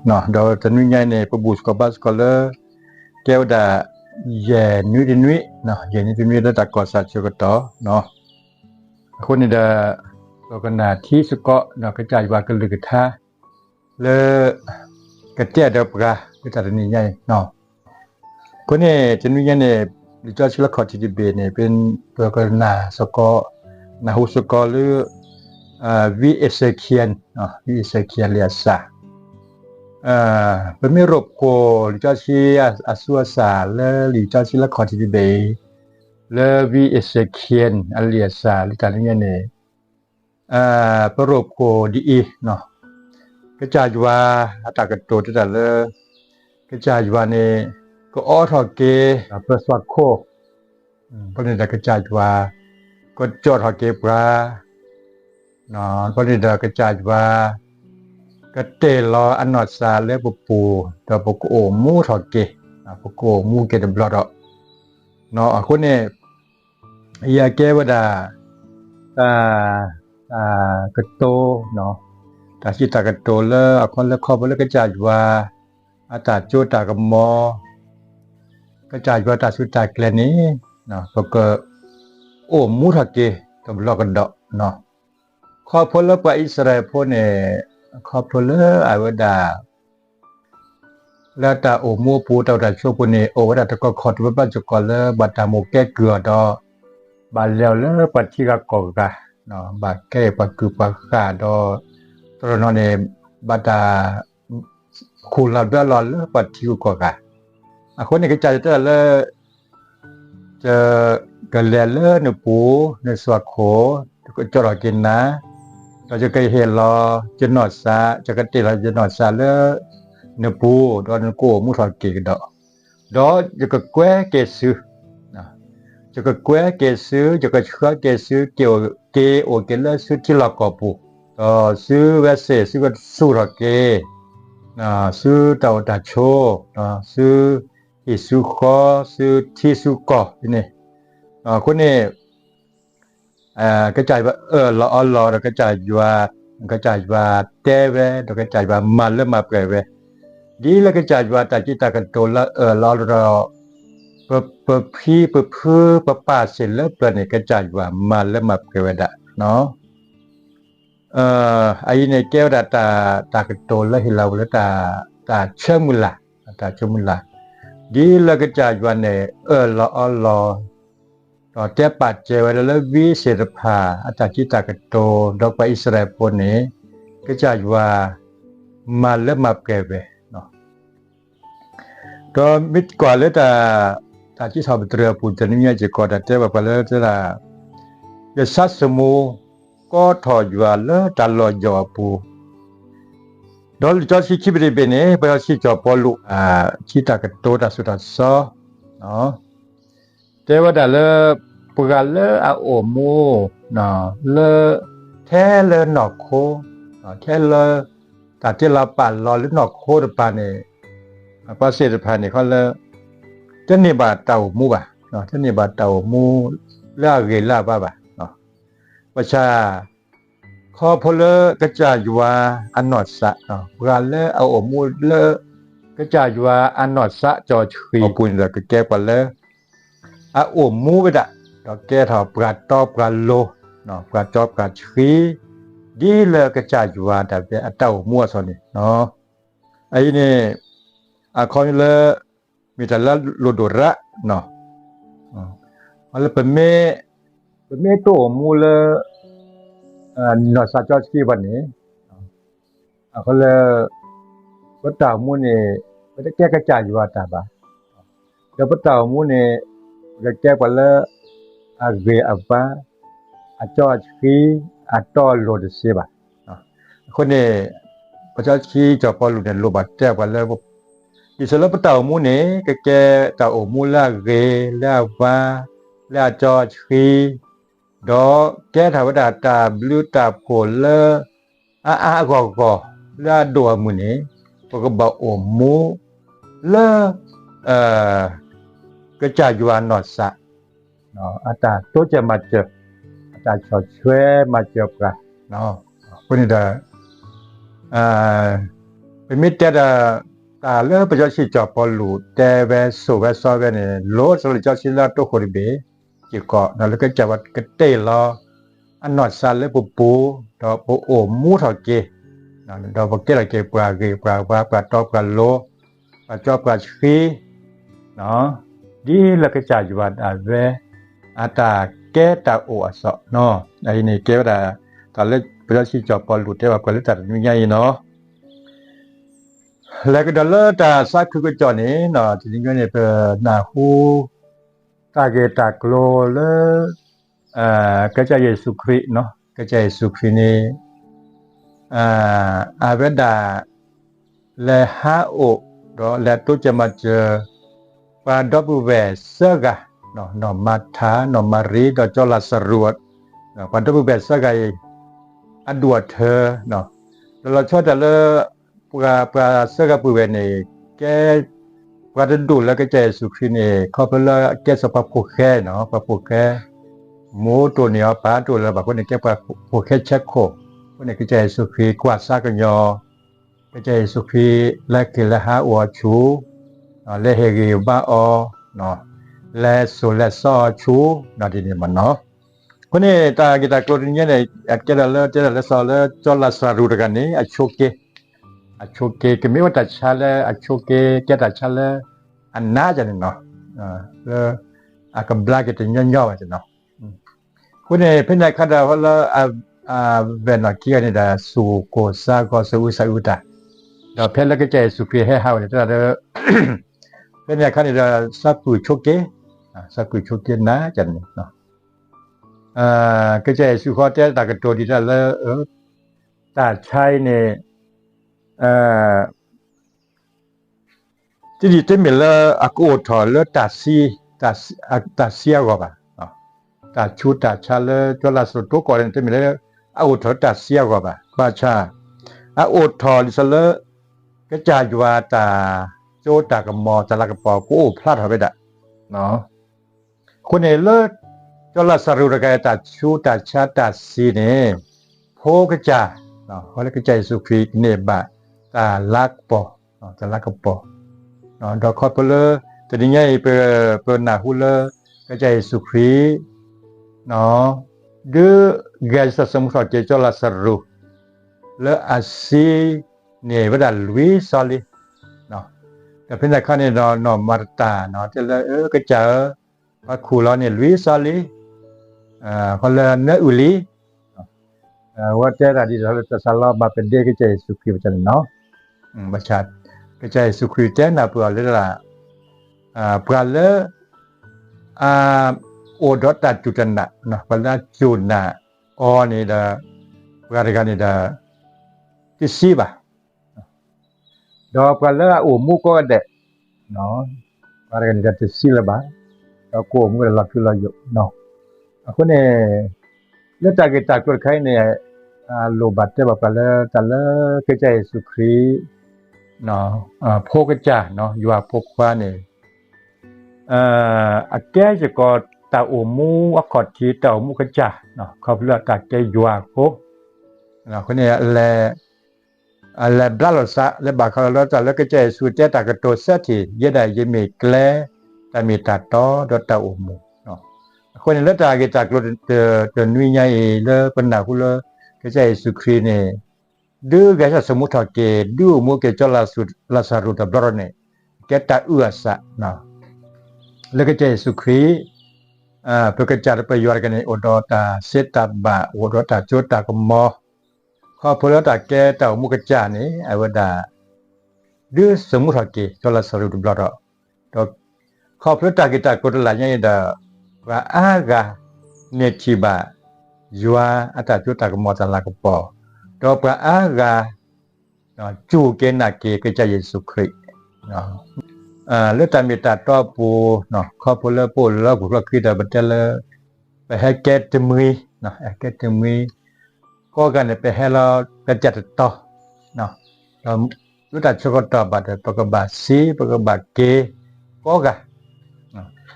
ဒီးတနွံညါအံၤန့ၣ် ပဘူၣ်သကိးဘါသကိးလၢ ကဲဝဲဒၣ် ယဲၢ်နွံတနွံ, ယဲၢ်နွံတနွံလၢတၢ်ကီၢ်စဲၣ်ဆၢကတီၢ်, အဃိန့ၣ်ဒီး ပကနၢ်ထံသကိး ကစၢ်ယွၤကလုၢ်ကထါ လၢ ကတဲဒီးပှၤ လၢတၢ်တနံၤညါအံၤ, အဃိန့ၣ် တနွံညါန့ၣ် လံာ်စီဆှံလၢခီၣ်ထံးတဘ့ၣ်န့ၣ် ပ ပကနၢ်သကိး နၢ်ဟူသကိးလၢ ဝံအ့စ့ခံ, ဝံအ့စ့ခံအလံာ်အစၢ်, ပမ့ၢ်ရိၣ်ဖှိၣ်လံာ်စီဆှံအသူအစၢ်လၢလံာ်စီဆှံလၢခီၣ်ထံးတဘ့ၣ်အံၤ လၢဝံအ့စ့ခံအလံာ်အစၢ်လၢတၢ်နံၤညါန့ၣ် ပရိၣ်ဖှိၣ်ဒ်အံၤ, ကစၢ်ယွၤအတၢ်ကတိၤတဲတၢ်လၢ ကစၢ်ယွၤန့ၣ် ကအိးထီၣ်က့ၤ ပသွၣ်ခိၣ်, ဖဲန့ၣ်ဒီးကစၢ်ယွၤ ကကၠီၣ်ထီၣ်က့ၤပှၤ, ဖဲန့ၣ်ဒီးကစၢ်ယွၤ ကတ့ၢ်လီၤအနီၢ်သးလၢပပူၤ, ဒီးပကအိၣ်မူထီၣ်က့ၤ, ပကအိၣ်မူက့ၤတဘျီဒီး, အဃိန့ၣ် ယကဲဝဲဒၣ် တၢ် တၢ်ကတိၤ, တၢ်စံးတၢ်ကတိၤလၢအခီလၢခီဖျိလၢကစၢ်ယွၤ အတၢ်စိတၢ်ကမီၤ, ကစၢ်ယွၤတၢ်စူၢ်တၢ်ကျဲၤန့ၣ် ပက အိၣ်မူထီၣ်က့ၤတဘျီကဒီး, ခီဖျိလၢပှၤအံၣ်စရ့လးဖိန့ၣ် ခီဖျိလၢအဝဲဒၣ် လၢတၢ်အိၣ်မူအပူၤ တၢ်အိၣ်တၢ်ဆိးပူၤန့ၣ် အိၣ်ဝဲဒၣ်တကီၢ်ခီၣ်တဘၣ်ဘၣ်စ့ၢ်ကီးလၢ ဘၣ်တၢ်မိၣ်ကဲကုၢ်အီၤဒီး ဘၣ်လဲၤအီၤလၢပှၤထံဂၤကီၢ်ဂၤ, ဘၣ်ကဲပှၤကုၢ်ပှၤဃၢ်ဒီး တနီၤနီၤန့ၣ် ဘၣ်တၢ် ခူၣ်လီၤဘျၢလီၤလၢပှၤထံဂၤကီၢ်ဂၤ, အဃိန့ၣ် ကစၢ်ယွၤတဲလၢ ယကလဲၤလၢနပူၤ နသွၣ်ခိၣ်, ယကကၠီၣ်ထီၣ်က့ၤနၤ, ဒီးယကဟ့ၣ်လီၤယနီၢ်သး, ယကတ့ၢ်လီၤယနီၢ်သးလၢ နပူၤ, ဒီးနကအိၣ်မူထီၣ်က့ၤကဒီး, ဒီးယကကွဲက့ၤသု, ယကကွဲက့ၤသု, ယကဆှၢက့ၤသု က့ၤအိၣ်, က့ၤအိၣ်က့ၤလၢသုထံလီၢ်ကီၢ်ပူၤ, ဒီးသုဝဲသ့ၣ် သုကသူၣ်ထီၣ်က့ၤ သုတၢ်အိၣ်တၢ်ဆိး, သုဟံၣ်သုဃီ, သုထံသုကီၢ်န့ၣ်, အဃိန့ၣ် ကစၢ်ယွၤအၢၣ်လီၤအီလီၤဒီး ကစၢ်ယွၤ, ကစၢ်ယွၤတဲဝဲ ဒီးကစၢ်ယွၤမၤလၢမၤပှဲၤဝဲ, ဒ်လၢကစၢ်ယွၤတၢ်စံးတၢ်ကတိၤလၢအၢၣ်လီၤအီလီၤဒီး ပဖံပဖုပပၢ်သ့ၣ်လၢပျၢၤန့ၣ် ကစၢ်ယွၤမၤလၢမၤပှဲၤဝဲဒၣ် အအံၤန့ၣ်ကဲဝဲဒၣ်တၢ်, တၢ်ကတိၤလၢဟ့ၣ်လီၤဝဲလၢ တၢ်ဆၢမုၢ်လၢ်, တၢ်ဆၢမုၢ်လၢ်, ဒ်လၢကစၢ်ယွၤန့ၣ် အၢၣ်လီၤအီလီၤ, ဒီးတဲပာ်စၢၤဝဲလၢ လၢဝံသ့ၣ်တဖၣ် အတၢ်စံးတၢ်ကတိၤ ဒီးပှၤအံၣ်စရ့လးဖိန့ၣ် ကစၢ်ယွၤ မၤလၢမၤပှဲၤဝဲ ဒီးမ့ၢ်ကွၢ်လၢတၢ်, တၢ်စံးထီၣ်ပတြၢၤအပူၤ တနံၤညါစ့ၢ်ကီး တၢ်တဲဘၣ်ပှၤလၢတဲဒၣ်, ယဆါသမူ ကီထီၣ်ယွၤလၢတၢ်လီၢ်ယီၢ်အပူၤ, ဒီးလံာ်စီဆှံခံဘ့ၣ်တဘ့ၣ်န့ၣ် ပှၤစီဆှံစီၤပီလူး စံးတၢ်ကတိၤတၢ်သိၣ်တၢ်သီ တဲဝဲဒၣ်လၢ ပှၤလၢအအိၣ်မူ လၢ ထဲလၢနီၢ်ခိ ထဲလၢ တၢ်တ့လီၤပာ်လီၤလၢနီၢ်ခိတဖၣ်န့ၣ်, ပှၤသ့ၣ်တဖၣ်န့ၣ်ခီလၢ တန့ၢ်ဘၣ်တၢ်အိၣ်မူဘၣ်, တန့ၢ်ဘၣ်တၢ်အိၣ်မူ လၢအဂ့ၤလၢအဘၣ်ဘၣ်. ဘၣ်ဆၣ် ခီဖျိလၢကစၢ်ယွၤအနီၢ်သး, ပှၤလၢအအိၣ်မူလၢ ကစၢ်ယွၤအနီၢ်သးစီဆှံအပူၤန့ၣ်ဒီး ကကဲပှၤလၢ အအိၣ်မူဝဲဒၣ်, ဒီးကဲထီၣ်ပှၤတီပှၤလိၤ, ပှၤစီပှၤဆှံ, ဒ်လၢကစၢ်ယွၤတၢ်ဝဲအတၢ်အိၣ်မူအသိးန့ၣ်, အအံၤန့ၣ် အခီပညီလၢ မ့ၢ်တၢ်လၢလိၣ်ဒိၣ်ရၣ်, လၢပမ့ၢ်, ပမ့ၢ်တအိၣ်မူလၢ နီၢ်သးစီဆှံဘၣ်န့ၣ်, အဃိလၢ ပတၢ်အိၣ်မူန့ၣ် ပတကဲကစၢ်ယွၤတၢ်ဘၣ်, ဒီးပတၢ်အိၣ်မူန့ၣ် ပကကဲပှၤလၢ အဂ့ၤအဘါ, အစီအဆှံ, အတီအလိၤတသ့ဘၣ်. အဃိန့ၣ် ပှၤစီဆှံစီၤပီလူးန့ၣ် လိၣ်ဘၣ်တဲပှၤလၢ ဒ်သိးလၢပတၢ်အိၣ်မူန့ၣ် ကကဲတၢ်အိၣ်မူလၢအဂ့ၤ, လၢအဘါ, လၢအစီအဆှံ, ဒီးကဲထီၣ်ဝဲဒၣ်တၢ်ဘျုးတၢ်ဖှိၣ်လၢ အါအါအဂီၢ်ဂီၢ် လၢအဒိၣ်အမုၢ်န့ၣ် ပကဘၣ်အိၣ်မူလၢ ကစၢ်ယွၤနီၢ်သး အတၢ်တိစၢၤမၤစၢၤ, အတၢ်ဆီၣ်ထွဲမၤစၢၤပှၤ, အဃိန့ၣ်ဒီး အ ပမ့ၢ်တဲဒီး တၢ်လၢပစီဆှံစီၤပီလူးတဲဝဲဆိၣ်ဝဲစီဝဲန့ၣ် လိၣ်စ့ၢ်ကီးလၢစီဆှံလၢအတိခိၣ်တဘ့ၣ်, စ့ၢ်ကီး လၢကစၢ်ယွၤကတ့ၢ်လီၤ အနီၢ်ကစၢ်လၢပပူၤ, ဒီးပအိၣ်မူထီၣ်က့ၤ, ဒီးပကဲထီၣ်က့ၤပှၤဂ့ၤပှၤဝါ ပှၤတီပှၤလိၤ, ပှၤစီပှၤဆှံ ဒ်လၢကစၢ်ယွၤဒၣ်ဝဲ အတၢ်ကဲတၢ်အိၣ်အသိးနီၤ. အအံၤန့ၣ်ကဲဝဲဒၣ် တၢ်လၢပစီဆှံစီၤပီလူးတဲဘၣ်ပှၤလၢတၢ်တနွံညါအံၤနီၤ. လဲၤကဒီးလၢတၢ်သးခုကစီၣ်န့ၣ်နီၤ, တနွံညါန့ၣ် ပနၢ်ဟူ တၢ်ဂ့ၢ်တၢ်ကျိၤလၢ ကစၢ်ယ့ၣ်ၡူးခရံာ်နီၤ, ကစၢ်ယ့ၣ်ၡူးခရံာ်န့ၣ် အဝဲဒၣ် လဲၤဟးအိၣ် ဒီးလဲၤတိစၢၤမၤစၢၤ ပှၤဒီပုၢ်ဝဲၢ်သၢဂၤ, နီၢ်မၤထၤ, နီၢ်မၤရံ, ဒီးစီၤလၤစရူး, ပှၤဒီပုၢ်ဝဲၢ်သၢဂၤအံၤ အဒူၣ်အထၢ, လီၤလီၤဆီဆီတၢ်လၢ ပှၤ ပှၤသၢဂၤပုၢ်ဝဲၢ်န့ၣ် ကဲ ပှၤတဒူၣ်လၢကစၢ်ယ့ၣ်ၡူးခရံာ်န့ၣ် ခီဖျိလၢအကဲစီၤပၤဖိၣ်ဃဲနီၤ, ပှၤဖိၣ်ဃဲ မိၢ်တိၢ်န့ၢ်အီၤပၢ်တိၢ်လၢၤဘၣ်အဃိန့ၣ် ကဲပှၤဖိၣ်ဃဲဆဲခိၣ်, အဃိန့ၣ် ကစၢ်ယ့ၣ်ၡူးခရံာ်ကွၢ်ဆါကညီၤ, ကစၢ်ယ့ၣ်ၡူးခရံာ်လဲၤက့ၤလဲၤဟးအိၣ်အီၤဆူၣ်, လဲၤဟ့ၣ်ဂံၢ်ဘါအီၤ, လဲၤစိာ်လဲၤစီအီၤဆူၣ်, ဒ်န့ၣ်မ့ၢ်နီၤ. အဃိန့ၣ် တၢ်ဂ့ၢ်တၢ်ကျိၤတနံၤညါန့ၣ် အကဲဒၣ်လၢ တဲဒၣ်လၢစီၤ လၢစီၤလၤစရူးတဂၤန့ၣ် အဆိးက့ၤ, အဆိးက့ၤ ကမ့ၢ်အိၣ်တၢ်ဆါလၢအဆိးက့ၤ ကဲတၢ်ဆါလၢ အနးဒ်န့ၣ်နီၤ, လၢ အကဘျါက့ၤတညီညီဘၣ်နီၤ. အဃိန့ၣ် ဖဲန့ၣ်အခါဒီး လၢ အဝဲၢ်နီၢ်ခံဂၤန့ၣ်ဒီး စူၢ်ကိၢ်စါဂီၤ စူၢ်အုးစူၢ်အုးတၢ်, ဒီးဖဲလၢကစၢ်ယ့ၣ်ၡူးခရံာ်ဟဲဟးဝဲန့ၣ် တဲဒၣ်လၢ ဖဲန့ၣ်အခါန့ၣ်ဒီး စီၤပုၢ်ဆိးက့ၤ, စီၤပုၢ်ဆိးက့ၤနးဒ်န့ၣ်, ကစၢ်ယ့ၣ်ၡူးဃီတဲတၢ်ကတိၤဒ်တၢ်လၢ တၢ်ဆါအံၤန့ၣ် တဒ်တမ့ၢ်လၢအကအိၣ်ထီၣ်လၢ တၢ်ဆံအဂီၢ်ဘၣ်, တၢ်ဆူးတၢ်ဆါလၢစီၤလၤစရူးတိကိးန့ၣ် တမ့ၢ်လၢ အအိၣ်ထီၣ်လၢတၢ်ဆံအဂီၢ်ဘၣ်, ဘၣ်ဆၣ် အအိၣ်ထီၣ်ဒ်သိးလၢ ကစၢ်ယွၤတၢ်စိတၢ်ကမီၤတၢ်လၤကပီၤကအိၣ်ဖျါထီၣ်ဝဲဒၣ် အဃိန့ၣ်လၢ စီၤလၤစရူးတဂၤအံၤ တၢ်ဆူးတၢ်ဆါတၢ်ဆံးန့ၣ် ဖိကစၢ်, ဃီလၢကစၢ်ယ့ၣ်ၡူးခရံာ်န့ၢ်ဘၣ်တၢ်လၤကပီၤ, တၢ်လၤကပီၤ, ဒီးခီဖျိလၢ တနံၤညါအံၤ ပ ပနၢ်ဟူလၢ ကစၢ်ယ့ၣ်ၡူးခရံာ် ဒုးဂဲၤဆၢထၢၣ်ဆိကမိၣ်ထီၣ်က့ၤစီၤလၤစရူး လၢအဆံးန့ၢ်ဝဲဒၣ်လွံၢ်သီလံ. ဒီးဖဲန့ၣ်အခါန့ၣ်ဒီး နီၢ်မၤတၤ တဲလၢ ကစၢ်ဧၢ, ပှၤခူၣ်လီၤန့ၣ်လွံၢ်သီလံ, ဃီလၢနၢအုၣ်လံ, အဝဲတဲတၢ်ဒ်သိးလၢတၢ်ဆါလီၤ ဘၣ်ပဒ့ကစၢ်ယ့ၣ်ၡူးခရံာ်ပတၢ်န့ၣ်နီၤ, ဘၣ်ဆၣ် ကစၢ်ယ့ၣ်ၡူးခရံာ်တဲနၢ်ပၢၢ်အီၤလၢ ပှၤလၢ အ အိၣ်ဒီးတၢ်စူၢ်တၢ်နာ်, ပှၤလၢအစူၢ်နာ်အီၤန့ၣ်ဒီး ပှၤတဂၤန့ၣ်ဒီး တဆံးဘၣ်, ဒီးပှၤလၢအအိၣ်မူကိးဂၤဒဲး, ပှၤတဂၤန့ၣ်ဒီးတဆံးလၢၤဘၣ်, ဒီးကအိၣ်မူဒီးလီၤထူလီၤယိာ်. အဃိန့ၣ် လၢတၢ်ဂ့ၢ်တၢ်ကျိၤတခါအံၤန့ၣ် လိၣ်ဘၣ်တဲဘၣ်ပှၤလၢတၢ်လၢကစၢ်ယ့ၣ်ၡူးခရံာ် ဖိကစၢ်, ယွၤဖိခွါန့ၣ် အကဲစ့ၢ်ကီးတၢ်အိၣ်မူအခီၣ်ထံး တၢ်အိၣ်မူကစၢ်, ခီဖျိအတၢ်ကဲယွၤအဃိ, အဃိန့ၣ် အလဲၤဘျါလိာ်သးလၢဘၣ်ဃးလၢတၢ်လၢကစၢ်ယ့ၣ်ၡူးတဲတၢ်ကတိၤသၢထံၣ်, ယဲဒၣ်ယမ့ၢ်ကျဲ, တၢ်မ့ၢ်တၢ်တီ ဒီးတၢ်အိၣ်မူ. အဃိန့ၣ်လၢတၢ်ဂ့ၢ်တၢ်ကျိၤတနွံညါအံၤ လၢပနၢ်ဟူလၢ ကစၢ်ယ့ၣ်ၡူးခရံာ်န့ၣ် ဒုးဂဲၤဆၢထၢၣ်ဆိကမိၣ်ထီၣ်က့ၤ ဒုးအိၣ်မူက့ၤစီၤလၤစရူးတဘျီန့ၣ် ကဲတၢ်အုၣ်အသး လၢကစၢ်ယ့ၣ်ၡူးခရံာ် ပကစၢ်ဒီးပယွၤတဂၤန့ၣ် အိၣ်ဒီးတၢ်သ့တၢ်ဘၣ် အိၣ်ဒီးတၢ်စိတၢ်ကမီၤ, ခီဖျိလၢတၢ်ကဲတၢ်အိၣ်မူကစၢ်န့ၣ် အဝဲဒၣ် ဒုးဆိကမိၣ်ထီၣ်က့ၤ စီၤလၤစရူးတဘျီဒီး, ဒီးခီဖျိတၢ်ဂ့ၢ်တၢ်ကျိၤတလၢညါအံၤဒီး ပှၤအါဂၤ န့ၢ်ထံၣ်ဘၣ် ယွၤအတၢ်စိတၢ်ကမီၤတၢ်လၤကပီၤ, ဒီးပှၤအါဂၤ စူၢ်က့ၤနာ်က့ၤကစၢ်ယ့ၣ်ၡူးခရံာ် လၢတၢ်မ့ၢ်တၢ်တီအပူၤ, ခီဖျိလၢပအိၣ်လၢဟီၣ်ခိၣ်ချၢခံဒီး ပတဲလၢ ပဟဲကဲတမှံၤ, ဟဲကဲတမှံၤ, ကိးဂၤန့ၣ် ပဟဲလီၤ ပတၢ်တတီၤ, ဒီးလၢတၢ်ဆၢကတီၢ်ဘၣ်ဒီး ပကဘၣ်သံ ပကဘၣ်က့ၤ ကိးဂၤ,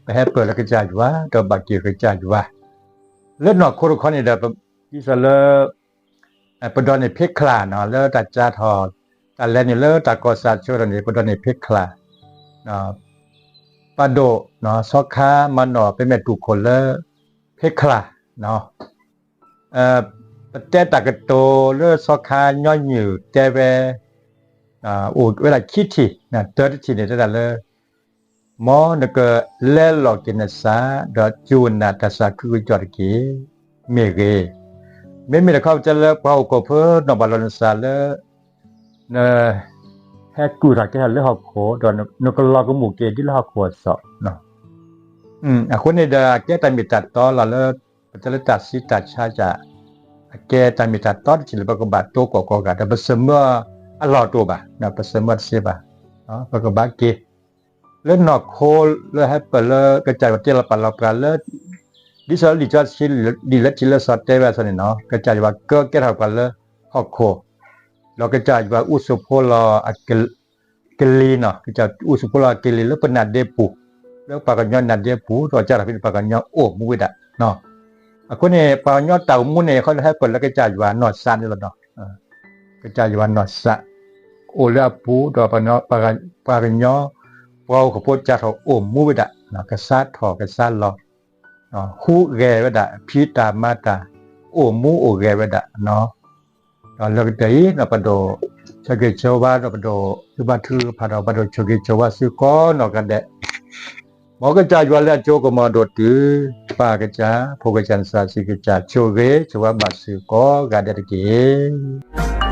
ပဟဲပၢၢ်လၢကစၢ်ယွၤ ဒီးဘၣ်က့ၤကစၢ်ယွၤ, လၢနီၢ်ခိတခီန့ၣ်ဒီး ဒ်သိးလၢ ပဒိးန့ၢ်ဖံးချါနီၤ လၢတၢ်ကၢထီၣ် တၢ်လဲၤနုာ်လၢတၢ်ကီၢ်စဲၣ်ဆိဒီးန့ၣ် ပဒိးန့ၢ်ဖ့ချါ, ပဒိၣ် စီၤခါမၤနီၣ် ပမဲာ်တူၢ်ခိၣ်လၢ ဖ့ချါ, ပတဲတၢ်ကတိၤလၢစီၤခါညီနုၢ်တဲဝဲ အိၣ်ဝဲဒၣ်ခံထံၣ်, တၢတထံၣ်န့ၣ် တဲဒၣ်လၢ မ်နကလဲၤလီၤက့ၤနသး ဒီးစူၢ်နာ်တၢ်သးခုကစီၣ်တက့ၢ်, မ့ၢ်ဂ့ၤ. မ့မ့ၢ်တခီပတဲလၢပှၤဟီၣ်ခိၣ်ဖိနီၢ်ဘၣ်လီၤနသးလၢ န ဟဲကုၢ်ထီၣ်ကဲထီၣ်လၢဟီၣ်ခိၣ် ဒီးနကလီၤကမူၣ်က့ၤဒ်လၢဟီၣ်ခိၣ်အသိး အဃိန့ၣ်ဒီး အကဲတၢ်မ့ၢ်တၢ်တီလီၤလၢ ပတဲလၢတၢ်ဆံးတၢ်ဆါယၤ အကဲတၢ်မ့ၢ်တၢ်တီတထံၣ်လၢပကဘၣ်တိကိးကိးဂၤ ဒီးပသးမုာ်အလီၢ်တအိၣ်ဘၣ်, ပသးမုာ်တသ့ဘၣ်, ပကဘၣ်က့ၤ လၢနီၢ်ခိလၢဟဲပၢၢ်လၢကစၢ်ယွၤတဲလီၤပာ်လီၤပှၤလၢ ဒ်သိးလံာ်စီဆှံ ဒ်လၢထံးလၢစီၤတဲဝဲအသိးန့ၣ်နီၤ ကစၢ်ယွၤကဲထီၣ်ပှၤလၢဟီၣ်ခိၣ်, ဒီးကစၢ်ယွၤအူသူၣ်ဖိလီၤ ကလံၤနီၤ ကစၢ်အူသူၣ်ဖိလီၤကလံၤလၢပနါဒ့ပူၤ, လၢပှၤကညီနါဒ့ပူၤ ဒီးကစၢ်ထီၣ်ဖဲန့ၣ်ပှၤကညီအိၣ်မူဝဲဒၣ်. အဃိန့ၣ် ပှၤကညီတၢ်အိၣ်မူန့ၣ် ခီဟဲပၢၢ်လၢကစၢ်ယွၤနီၢ်သးန့ၣ်လီၤနီၤ. ကစၢ်ယွၤနီၢ်သး အိၣ်လၢအပူၤ ဒီးပှၤကညီ ပှၤဟီၣ်ခိၣ်ဖိကစၢ်ထီၣ်အိၣ်မူဝဲဒၣ် ကစးထီၣ်ကစးလီၤ ဟူးဂဲၤဝဲဒၣ် ဖံးတၢ်မၤတၢ် အိၣ်မူအိၣ်ဂဲၤဝဲဒၣ်. ဒီးလၢကတၢၢ်အံၤ ပဒိၣ်ဆၢဂ့ၤဆၢဝါ ဒီးပဒိၣ်သုဘါထုကဖၣ်ဒီး ပဒိၣ်ဆိၣ်ဂ့ၤဆိၣ်ဝါသုကိးနီၢ်ဂၤဒဲး, မ်ကစၢ်ယွၤလၢအကၠိကမီၤဒိၣ်တုၤ ပၢ်ကစၢ် ဖိကစၢ် နဆးဆံးကစၢ် ဆိၣ်ဂ့ၤဆိၣ်ဝါဘၣ်သုကိးဂၤဒဲးတက့ၢ်.